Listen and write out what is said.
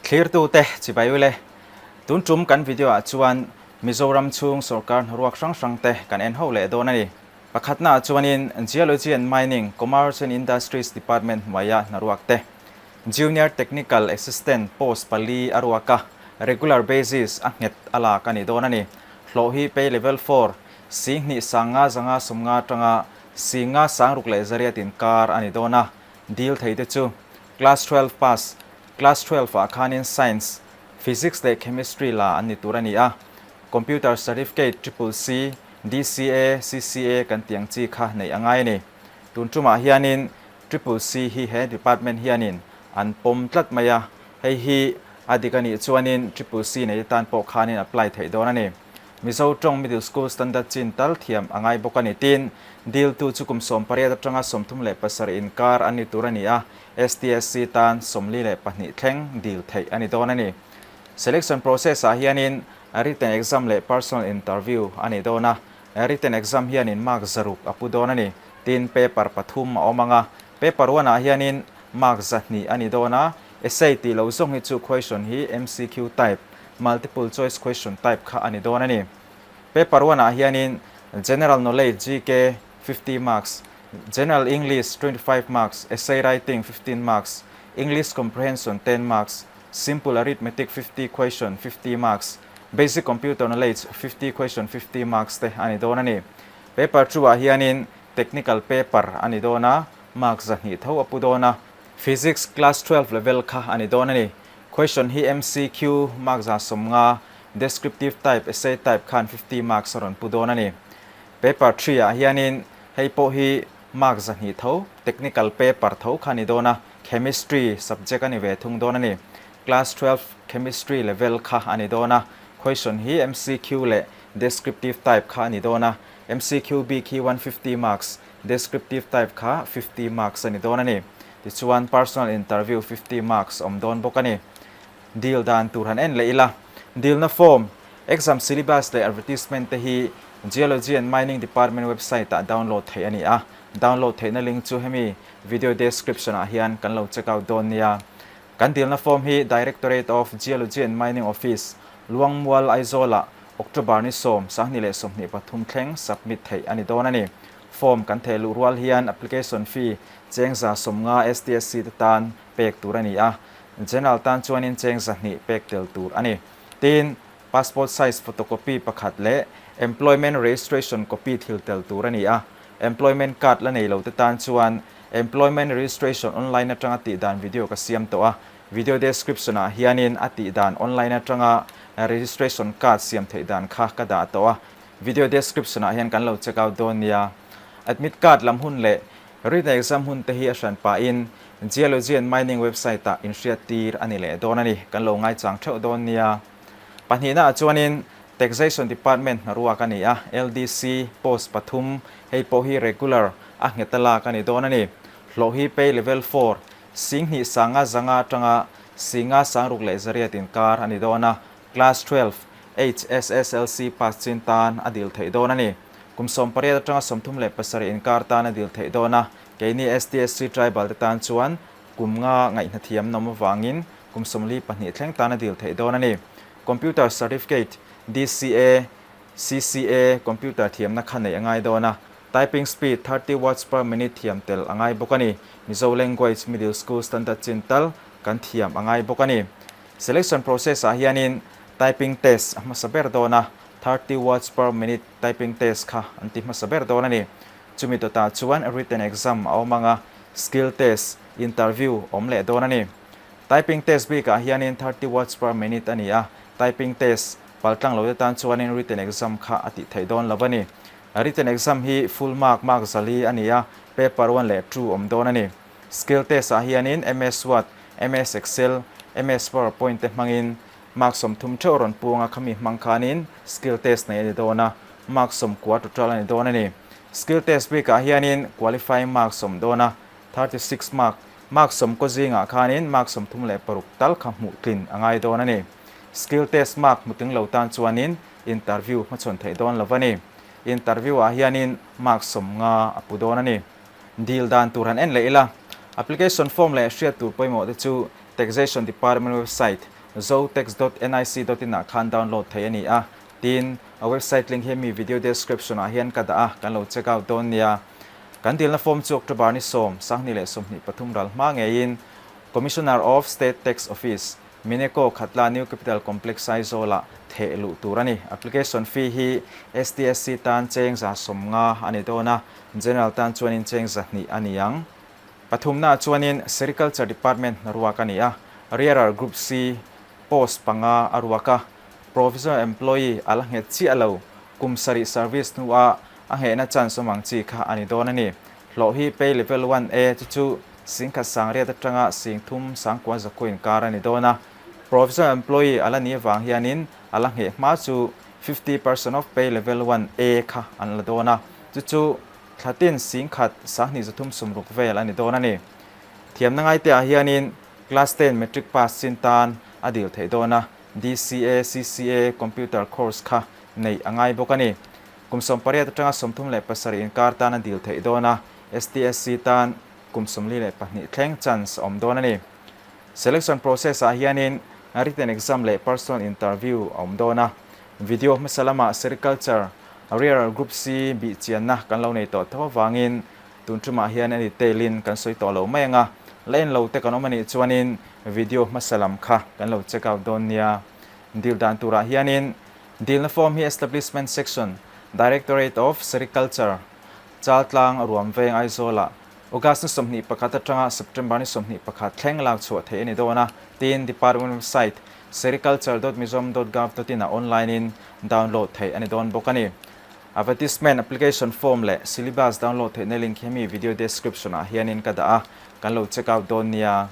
Thlirtute chibai ule, tun tum kan video ah chuan Mizoram chhung sorkar hnaruak hrang hrang te kan en ho leh dawn a ni. Pakhatna ah chuanin Geology and Mining, Commerce and Industries Department hnuaia hnaruak te, Junior Technical Assistant post pali a ruak a, regular basis a nghet a lak a ni dawn a ni. Hlawh hi pay level four, Singhnih sanga zanga sawmnga atanga Singa sangruk leh zariat inkar a ni dawn a, dil thei te chu Class 12 pass, Class 12 ah khanin Science, Physics leh Chemistry la an ni tur a ni a, Computer Certificate Triple C, DCA, CCA kan tih ang chi kha neih a ngai a ni. Tun tumah hianin Triple C hi he department hianin an pawm tlat mai a, hei hi a dik a nih chuanin Triple C nei atan pawh khanin apply theih dawn a ni. Mizo tawng Middle School Standard chin tal thiam a ngai bawk a ni. Tin, diltu chu kum 18 atanga 37 inkar an ni tur a ni a, STSC tan 42 thleng dil theih a ni dawn a ni. Selection process ah hianin written exam leh personal interview a ni dawn a, written exam hianin mark 600 a pu dawn a ni. Tin, paper pathum a awm ang a, paper one ah hianin mark 200 a ni dawn a, essay tih loh zawng hi chu question hi MCQ type, Multiple choice question type kha a ni dawn a ni. Paper one ah hianin General Knowledge, GK, 50 marks, General English, 25 marks, Essay Writing, 15 marks, English Comprehension, 10 marks, Simple Arithmetic, 50 question, 50 marks, Basic Computer Knowledge, 50 question, 50 marks te a ni dawn a ni. Paper two ah hianin Technical paper a ni dawn a, mark 200 tho a pu dawn a. Physics class 12 level kha a ni dawn a ni. Question hi MCQ mark 150, descriptive type, essay type khan 50 marks a rawn pu dawn a ni. Paper three ah hianin hei pawh hi mark 200 tho, technical paper tho kha a ni dawn a, chemistry subject a ni ve thung dawn a ni. Class 12 chemistry level kha a ni dawn a, question hi MCQ leh descriptive type kha a ni dawn a, MCQ bik hi 150 marks, descriptive type kha 50 marks a ni dawn a ni. Tichuan personal interview 50 marks awm dawn bawk a ni. Dil dan tur han en leh ila. Dilna form, exam syllabus leh advertisement te hi Geology and Mining Department website ah download theih a ni a. Download theihna link chu hemi video description ah hian kan lo check out dawn nia. Kan dilna form hi Directorate of Geology and Mining Office, Luangmual, Aizawl ah October ni 10, 2023 thleng submit theih a ni dawn a ni. Form kan theh luh rual hian application fee cheng 150 STSC te tan pek tur a ni a, General tan chuanin cheng 200 pek tel tur a ni. Tin, passport size photocopy pakhat leh employment registration copy thil tel tur a ni a, employment card la nei lo te tan chuan employment registration online atanga tih dan video ka siam tawh a, video description ah hianin a tih dan online atanga registration card siam theih dan kha ka dah tawh a, video description ah hian kan lo check out dawn nia. Admit card lam hun leh written exam hun te hi a hran pahin Geology and Mining website ah inhriat tir a ni leh dawn a ni, kan lo ngaichang theuh dawn nia. Pahnihna ah chuanin Taxation Department hnaruak a ni a, LDC post pathum hei pawh hi regular a nghet a lak a ni dawn a ni. Hlawh hi pay level four, 10,000 sanga zanga atanga 5,000 sangruk leh zariat inkar a ni dawn a, Class 12, HSSLC pass chin tan a dil theih dawn a ni. Kum 18 atanga 37 inkar tan a dil theih dawn a, keini STSC tribal te tan chuan kum nga ngaihna thiam nawm avangin kum 42 thleng tan a dil theih dawn a ni. Computer Certificate, DCA, CCA, computer thiamna kha neih a ngai dawn a, typing speed 30 words per minute thiam tel a ngai bawk a ni. Mizo Language Middle School Standard chin tal kan thiam a ngai bawk a ni. Selection process ah hianin typing test a hmasa ber dawn a, 30 words per minute typing test kha an ti hmasa ber dawn a ni. Chumi dawtah chuan written exam a awm ang a, skill test, interview awm leh dawn a ni. Typing test bikah hianin 30 words per minute a ni a, typing test paltlang lo te tan chuanin written exam kha a tih theih dawn lo a ni. Written exam hi full mark, mark 400 a ni a, paper one leh two awm dawn a ni. Skill test ah hianin MS Word, MS Excel, MS PowerPoint te hmangin mark 30 theuh rawn puang a, khami hmang khanin skill test nei a ni dawn a, mark 90 total a ni dawn a ni. Skill test bikah hianin qualifying mark awm dawn a, 36 mark, mark 90 zingah khanin mark 36 tal kha hmuh tlin a ngai dawn a ni. Skill test mark hmu tling lo tan chuanin interview hmachhawn theih dawn lo a ni. Interview ah hianin mark 50 a pu dawn a ni. Dil dan tur han en leh ila. Application form leh hriat tur pawimawh te chu Taxation Department website. Zotax dot nic dot in ah khan download theih a ni a, tin a website link hi mi video description ah hian ka dah a, kan lo check out dawn nia. Kan dilna form chu October ni sawm, 2023 ral hma ngeiin Commissioner of State Tax Office, Mineko Khatla New Capital Complex Aizawl-ah theh luh tur a ni. Application fee hi STSC tan cheng 150 a ni dawn a, General tan chuanin cheng 200 a ni ang. Pathumnaah chuanin Sericulture Department hnaruak a ni a, Rearer Group C post panga a ruak a, Provisional Employee a la nghet chiah lo, kum sarih service hnua a nghehna chance awm ang chi kha a ni dawn a ni. Hlawh hi pay level 1A chu chu 10,000 sangriat atanga 30,000 sangkua zakua inkar a ni dawn a, Provisional Employee a la ni avang hianin a la ngheh hma chu 50% of pay level 1A kha an la dawn a, chu chu Thlatin 10,000 2,360 vel a ni dawn a ni. Thiamna ngaiteah hianin Class 10 Matric pass chin tan a dil theih dawn a, DCA, CCA, Computer course kha neih a ngai bawk a ni. Kum 18 atanga 37 inkar tan a dil theih dawn a, STSC tan kum 42 thleng chance a awm dawn a ni. Selection process ah hianin written exam leh personal interview a awm dawn a. Video hmasa lamah Sericulture Rearer Group C bih chianna kan lo nei tawh tho avangin tun tumah hian a detail in kan sawi tawh lo mai ang a. La en lo te kan awm anih chuanin video hmasa lam kha kan lo check out dawn nia. Dil dan turah hianin dilna form hi Establishment Section, Directorate of Sericulture, Chaltlang, Ruamveng, Aizawlah August ni 21 atanga September ni 21 thleng lak chhuah theih a ni dawn a, tiin Department website sericulture dot mizoram dot gov dot in ah online in download theih a ni dawn bawk a ni. Advertisement, application form leh syllabus download theihna link hi hemi video description ah hianin ka dah a, kan lo check out dawn nia.